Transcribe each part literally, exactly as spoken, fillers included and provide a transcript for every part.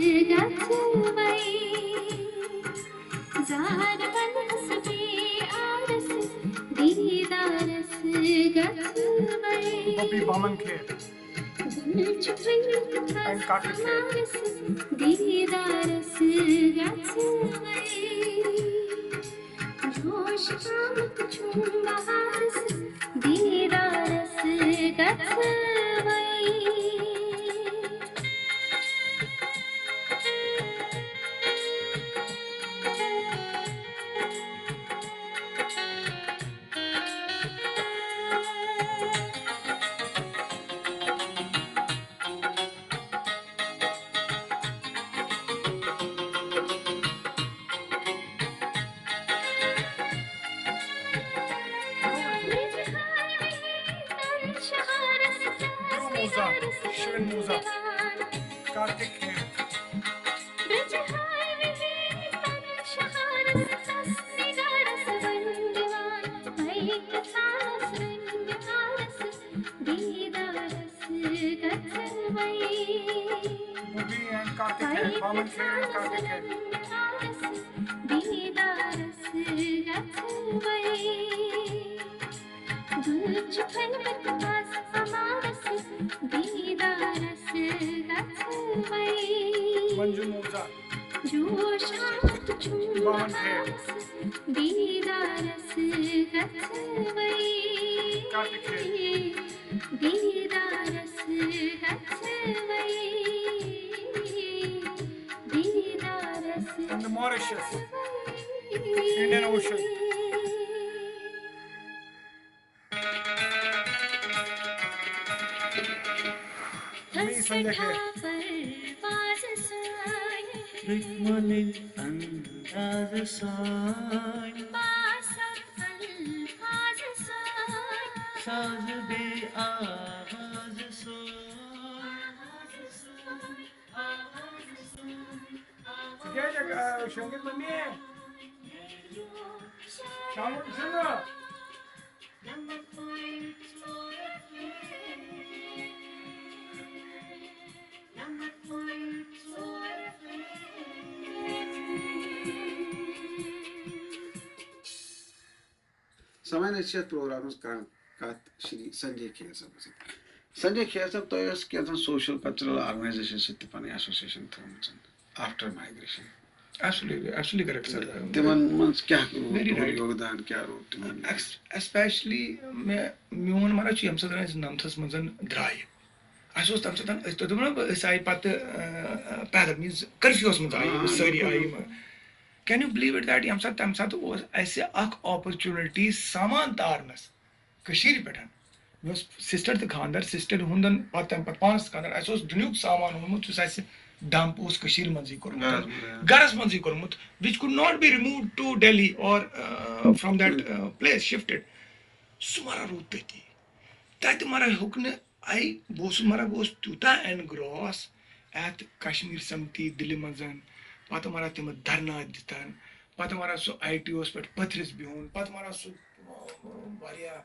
گژھوَے۔ زار ونس بے آرس دیدارس گژھوَے۔ گوپی بامن کھیت۔ دل چھُ وٕنہِ تہِ اینڈ کاٹہِ کھیت۔ دیدارس گژھوَے۔ جوش آمُت چھُم بہارس دیدارس گژھوَے۔ موزہ، شوین موزہ، کارتک کھیت۔ دیدارس گژھوَے۔ گوپی اینڈ کارتک کھیت، بامن کھیت اینڈ کارتک کھیت۔ دیدارس گژھوَے۔ دل چھُ خلوت آز امارس دیدارس گژھوَے۔ منجو موزہ۔ جوش آمُت چھُم بامن کھیت۔ بہارس دیدارس گژھوَے۔ کارتک کھیت۔ دیدارس گژھوَے۔ دیدارس۔ In the Mauritius, Indian Ocean. حکمت انداز سان، ساز بے آواز سان۔ ژٕ کیٛازِ، آ، شۄنٛگِتھ مٔمی؟ شامُک چھُنہٕ۔ سامعیٖن، أسۍ چھِ یَتھ پروگرامَس کران کَتھ شری سنجے کھیر صٲبَس سۭتۍ۔ سنجے کھیر صٲب، تۄہہِ ٲس کینٛژَن social cultural organization سۭتۍ تہِ پَنٕنۍ association تھٲومٕژ after migration۔ Absolutely, absolutely correct, sir. تِمَن منٛز کیٛاہ روٗد، مےٚ تِہُنٛد یوگدان کیٛاہ روٗد تِمَن منٛز؟ ایکس-، especially مےٚ، میون مطلب چھُ، ییٚمہِ ساتہٕ أسۍ نَمتھَس منٛز درٛایہِ، اَسہِ اوس تَمہِ ساتہٕ، أسۍ، تۄہہِ دوٚپوُ نہ، أسۍ آیہِ پَتہٕ، آ، آ، پیدل، means curfewس منٛز آیہِ آ، أسۍ سٲری بِلکُل، آیہِ بِلکُل۔ یِم۔ Can you believe it that ییٚمہِ ساتہٕ، تَمہِ ساتہٕ اوس اَسہِ اَکھ opportunity سامان تارنَس کٔشیٖرِ پٮ۪ٹھ۔ مےٚ اوس sister تہِ خانٛدر، sister ہُنٛدَن پَتہٕ، تَمہِ پَتہٕ پانَس تہِ خانٛدر۔ اَسہِ اوس دُنیُک سامان اوٚنمُت، یُس اَسہِ dump اوس کٔشیٖرِ منٛزٕے کوٚرمُت۔ گَرَس منٛزٕے۔ گَرَس منٛزٕے کوٚرمُت، which could not be removed to Delhi or, uh, from that, uh, place shifted۔ سُہ مَرا روٗد تٔتی۔ تَتہِ مَرا ہیوٚک نہٕ، I، بہٕ اوسُس مَرا، بہٕ اوسُس تیوٗتاہ engross اَتھ کشمیر سمتی دِلہِ منٛز۔ پَتہٕ مَرا تِمہٕ دھرنا دِتَن، پَتہٕ مَرا سُہ آی ٹی اوس پٮ۪ٹھ پٔتھرِس بِہُن، پَتہٕ مَرا سُہ، آ، واریاہ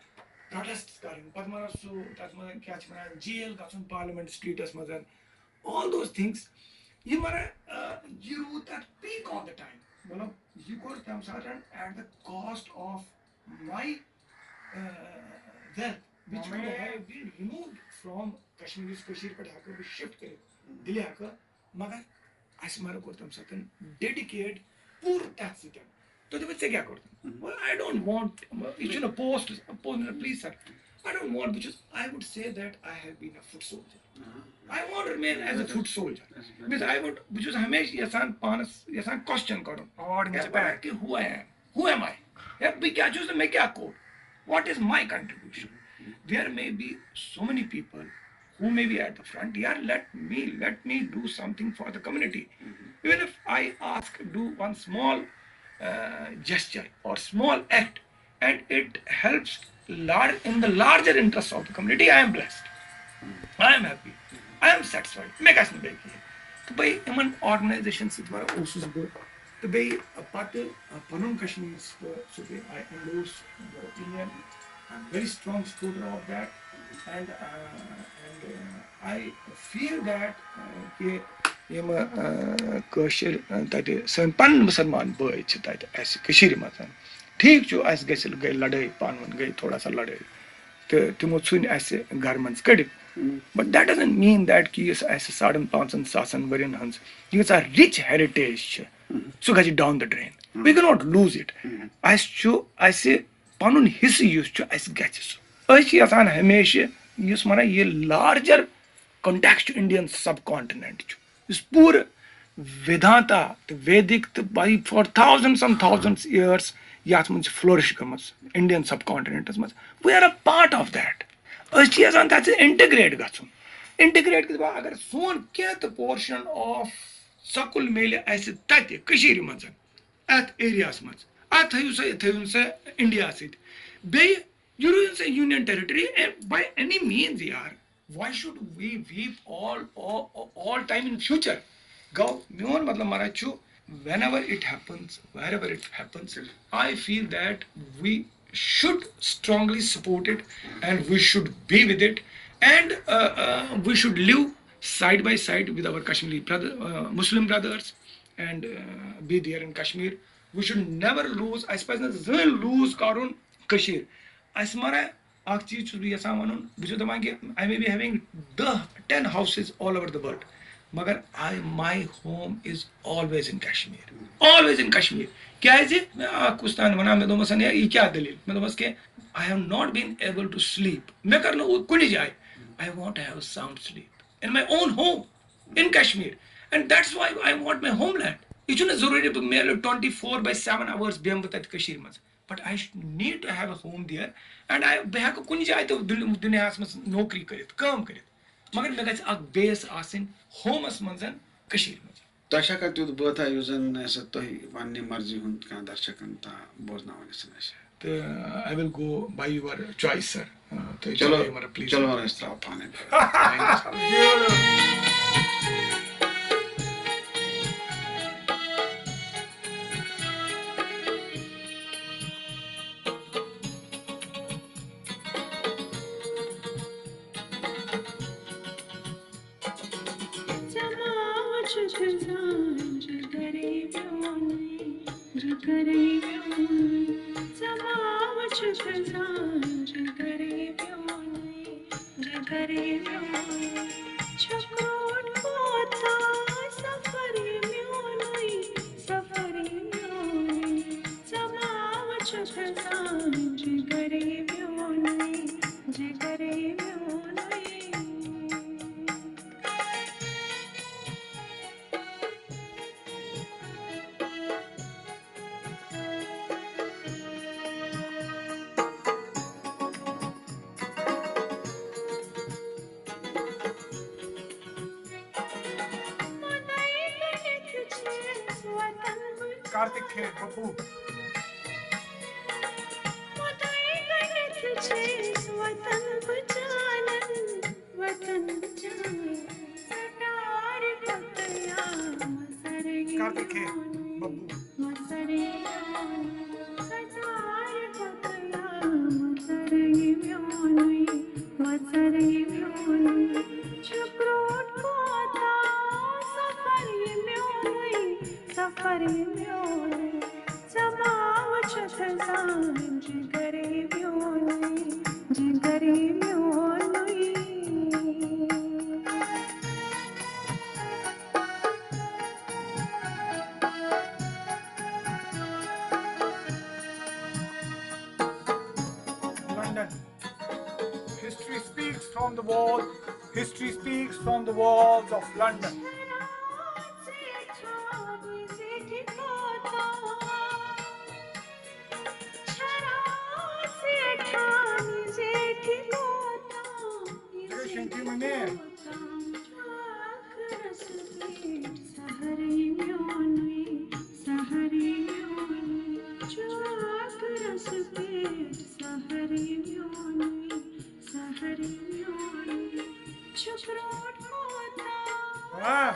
protest کَرٕنۍ، پَتہٕ مَرا سُہ، تَتھ منٛز کیٛاہ چھِ وَنان، جیل گژھُن Parliament Streetس منٛز۔ All those things، یہِ مَرا، آ، یہِ روٗد تَتھ peak of the time۔ مطلب، یہِ کوٚر تَمہِ ساتہٕ at the cost of my, uh, wealth, which would have been removed from Kashmir۔ یُس کٔشیٖرِ پٮ۪ٹھ ہٮ۪کہٕ بہٕ shift کٔرِتھ، دِلہِ ہٮ۪کہٕ، مگر اَسہِ مَرا کوٚر تَمہِ ساتہٕ dedicate پوٗرٕ تَتھ سۭتۍ۔ تُہۍ دٔپِو، "ژےٚ کیٛاہ کوٚرُتھ؟" Well, I don't want، یہِ چھُنہٕ post، post، please sir، I don't want، بہٕ چھُس، I would say that I have been a foot soldier۔ I want to remain as a foot soldier۔ Means I would، بہٕ چھُس ہمیشہِ یَژھان پانَس، یَژھان question کَرُن۔ Award in Japan۔ کہِ who I am؟ Who am I؟ یا بہٕ کیٛاہ چھُس تہٕ مےٚ کیٛاہ کوٚر؟ What is my contribution? There may be so many people who may be at the front. یار، let me, let me do something for the community۔ Even if I ask, do one small, uh, gesture or small act, and it helps large, in the larger interest of the community, I am blessed۔ I am happy۔ I am satisfied۔ مےٚ گژھِ نہٕ بیٚیہِ کِہیٖنۍ۔ تہٕ بہٕ یِمَن organization سۭتۍ وَنان اوسُس بہٕ۔ تہٕ بیٚیہِ پَتہٕ پَنُن کشمیر سُہ، سُہ تہِ، I endorse the opinion۔ I'm very strong supporter of that۔ And, uh, and, uh, I feel that, uh, کہ یِم، آ، کٲشِر، آ، تَتہِ سٲنۍ پَنٕنۍ مُسلمان بٲے چھِ تَتہِ اَسہِ کٔشیٖرِ منٛز۔ ٹھیٖک چھُ، اَسہِ گژھِ، گٔے لَڑٲے، پانہٕ ؤنۍ گٔے تھوڑا سا لَڑٲے، تہٕ تِمو ژھٕنۍ اَسہِ گَرٕ منٛز کٔڑِتھ۔ But that doesn't mean that کہِ یُس اَسہِ ساڑَن پانٛژَن ساسَن ؤرِین ہٕنٛز ییٖژاہ rich heritage چھِ، سُہ گژھِ down the drain. We cannot lose it. اَسہِ چھُ، اَسہِ پَنُن حِصہٕ یُس چھُ، اَسہِ گژھِ سُہ۔ أسۍ چھِ یَژھان ہمیشہِ، یُس وَنان یہِ larger context چھُ Indian subcontinent چھُ، یُس پوٗرٕ ویدانتا تہٕ ویدِک تہٕ by for thousands and thousands years یَتھ منٛز چھِ flourish گٔمٕژ Indian subcontinentس منٛز۔ We are a part of that. أسۍ چھِ یَژھان تَتھ سۭتۍ integrate گژھُن۔ Integrate کِتھ پٲٹھۍ؟ اگر سون کینٛہہ تہٕ portion of سکوٗل میلہِ اَسہِ تَتہِ کٔشیٖرِ منٛز، اَتھ areaہس منٛز، اَتھ تھٲیِو سا، تھٲیِو سا India سۭتۍ، بیٚیہِ یہِ روٗزِن سا union territory by any means یار۔ Why should we weep all, all, all time in future? گوٚو میون مطلب مراد چھُ، whenever it happens, wherever it happens, I feel that we should strongly support it and we should be with it and uh, uh, we should live side by side with our Kashmiri brother, uh, Muslim brothers and uh, be there in Kashmir. We should never lose. اَسہِ پَزِ نہٕ زٕہٕنۍ lose کَرُن کٔشیٖر۔ اَسہِ مَرا اَکھ چیٖز چھُس بہٕ یَژھان وَنُن، بہٕ چھُس دَپان کہِ I may be having دَہ ten houses all over the world, مگر I, my home is always in Kashmir. Always in Kashmir. کیٛازِ؟ مےٚ آو کُس تام وَنان، مےٚ دوٚپمَس، "ہے، یہِ کیٛاہ دٔلیٖل؟" مےٚ دوٚپمَس کہِ I have not been able to sleep. مےٚ کٔر نہٕ اوٗ-، کُنہِ جایہِ۔ I want to have a sound sleep in my own home in Kashmir. And that's why I want my homeland. یہِ چھُنہٕ ضروٗری بہٕ میلہٕ twenty four by seven hours بیٚہمہٕ بہٕ تَتہِ کٔشیٖرِ منٛز۔ But I need to have a home there. And I بہٕ ہٮ۪کہٕ کُنہِ جایہِ تہِ دُنیا-، دُنیاہَس منٛز نوکری کٔرِتھ، کٲم کٔرِتھ۔ مگر مےٚ گژھِ اَکھ base آسٕنۍ ہومَس منٛز، کٔشیٖرِ منٛز۔ تۄہہِ چھا کانٛہہ تیُتھ بٲتھا یُس زَن نہٕ سا تُہۍ پنٛنہِ مرضی ہُنٛد کانٛہہ درشکَن تام بوزناوان یَژھان آسہِ؟ تہٕ I will go by your choice, sir. آ، تُہۍ چلو، چلٲیِو مگر please. چلو، أسۍ ترٛاوو پانَے۔ کارتِک کھے ببو۔ کارتِک کھے ببو۔ London. History speaks from the wall. History speaks from the walls of London. واہ۔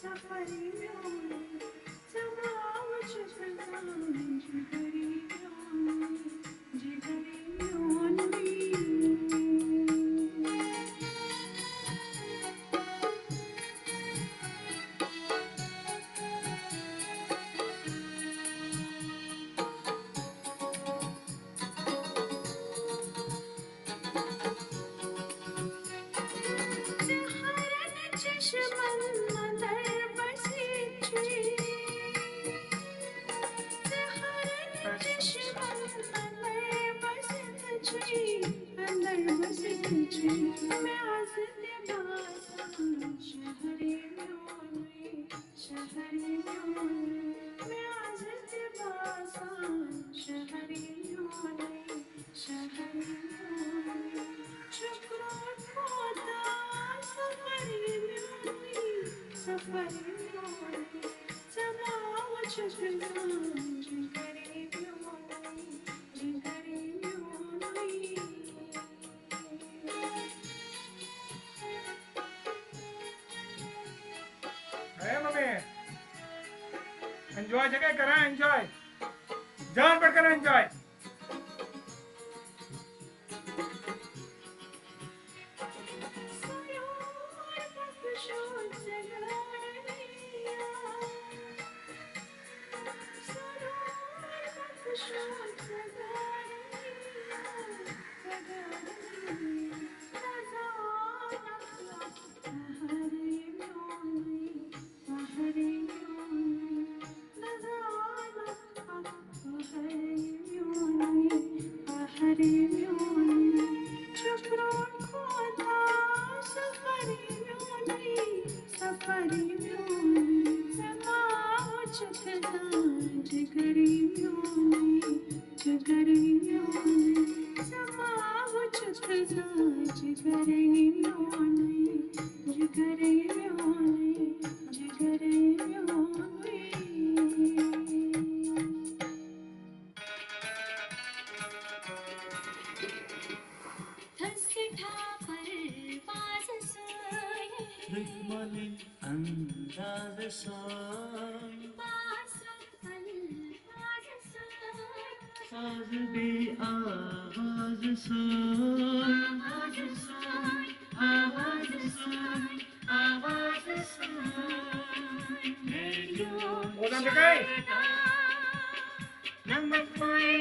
سفرٕے میون، ژٕ ما وٕچھکھ زانٛہہ جگرٕے میون، جگرٕے میونٕے۔ ژٕ ہرن چشمن اندر بسِتھ چھُے، ژٕ ہرن چشمن اندر بسِتھ چھُے، اندر بسِتھ چھُے، مےٚ آز تہِ باسان شہرٕے میونٕے، شہرٕے میونٕے، مےٚ آز تہِ باسان شہرٕے میونٕے، شہرٕے میونٕے۔ چھُ برونٛٹھ ووتان سفرٕے میونٕے، سفرٕے میونٕے۔ ژےٚ ما وُچھُتھ زانٛہہ جگرٕے میونٕے، جگرٕے میونٕے۔ اے ممی، انجوائے چھکھے کران، انجوائے؟ جان پٲٹھۍ کران انجوائے؟ تھٔز سٮ۪ٹھاہ پروازٕ سۭتۍ۔ رٔتۍ مۄلٕنۍ اندازٕ سۭتۍ۔ باسرُک اندازٕ سۭتۍ۔ سازٕ بیٚیہِ آوازٕ سۭتۍ۔ آوازٕ سۭتۍ۔